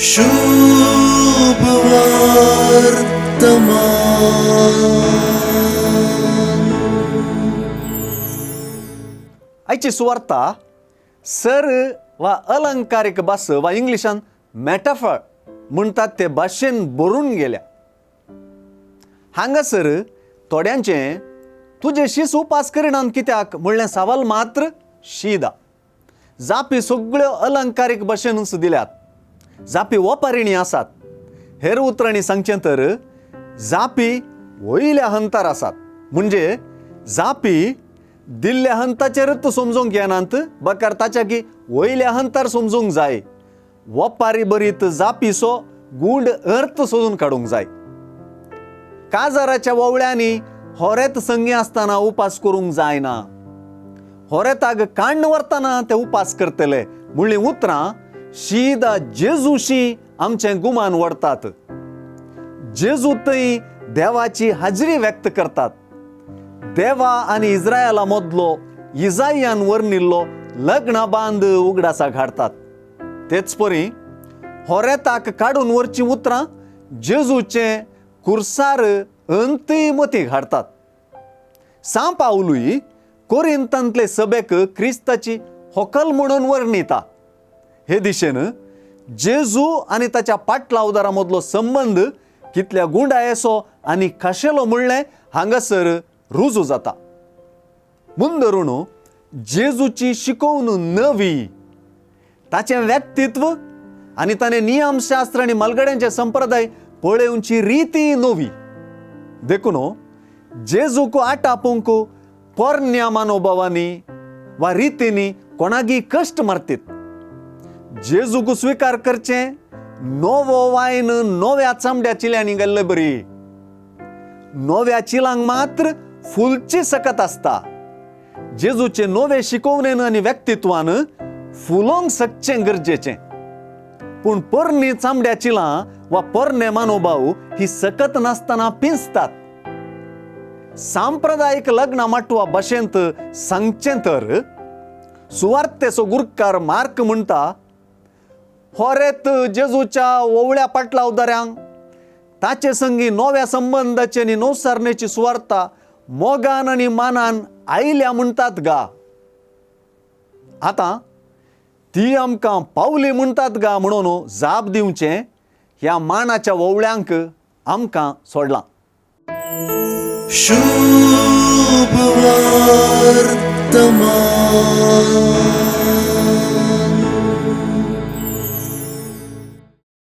शुभ वर्तमान. आयची सुवार्ता सर वा अलंकारीक भास वा इंग्लिशान मॅटाफर म्हणटात ते भाशेन भरून गेल्या. हांगासर थोड्यांचें तुजे शीस उपास करिनात कित्याक म्हणलें सवाल मात्र शीदा. जापी सगळ्यो अलंकारीक भाशेनूच दिल्यात. जापी ओपारिणी आसात. हेर उतरांनी सांगचें तर जापी वयल्या हंतार आसात, म्हणजे जापी दिल्ल्या हंताचेरच समजूंक येनात, बकर ताच्या की वयल्या हंतार समजूंक जाय. वपारी बरीत जापीचो गूढ अर्थ सोदून काडूंक जाय. काजाराच्या वोवळ्यांनी होरेत संगी आसतना उपास करूंक जायना, होरेताक काण्ण व्हरतना ते उपास करतले म्हणलीं उतरां शीदा जेजूशी आमचें गुमान व्हरतात. जेजू थंय देवाची हाजरी व्यक्त करतात. देवा आनी इस्रायला मदलो इजायान वर्णिल्लो लग्न बांद उगडासाक हाडतात. तेच परी होरेताक काडून व्हरचीं उतरां जेजूचें कुर्सार अंतय मतीक हाडतात. सां पावलूय कोरिंतांतले सभेक क्रिस्ताची होकल म्हणून वर्णिता. हे दिशेन जेजू आनी ताच्या पाटलावदारा मदलो संबंद कितल्या गुंडायेचो आनी खाशेलो म्हणलें हांगासर रुजू जाता. मुंदरून जेजूची शिकोवन नवी, ताचें व्यक्तित्व आनी ताणें नियमशास्त्र आनी मलगड्यांचे संप्रदाय पळोवची रिती नवी. देखून जेजूक आटापूंक पोरण्या मनोभावांनी वा रितींनी कोणागी कश्ट मारतीत. जेजूक स्विकार करचें नवो वायन नव्या चामड्या चिल्यांनी गेल्ले बरी. नव्या चिलांक मात्र फुलची सकत आसता. जेजूचे नवे शिकोवणेन आनी व्यक्तित्वान फुलोवंक सकचें गरजेचें, पूण पोरणी चामड्या चिलां वा पोरणे मनोभाव ही सकत नासतना पिंजतात. सांप्रदायीक लग्न माटवा भाशेंत सांगचें तर सुवार्तेचो गुरकार मार्क म्हणटा, होरेत जेजूच्या ओवळ्या पाटलावदाऱ्यांक ताचे संगी नव्या संबंदाची आनी नवसारणेची सुवार्ता मोगान आनी मानान आयल्या म्हणटात गा. आतां ती आमकां पावली म्हणटात गा म्हणून जाप दिवचें ह्या मानाच्या ओवळ्यांक आमकां सोडलां. शुभ वर्तमान.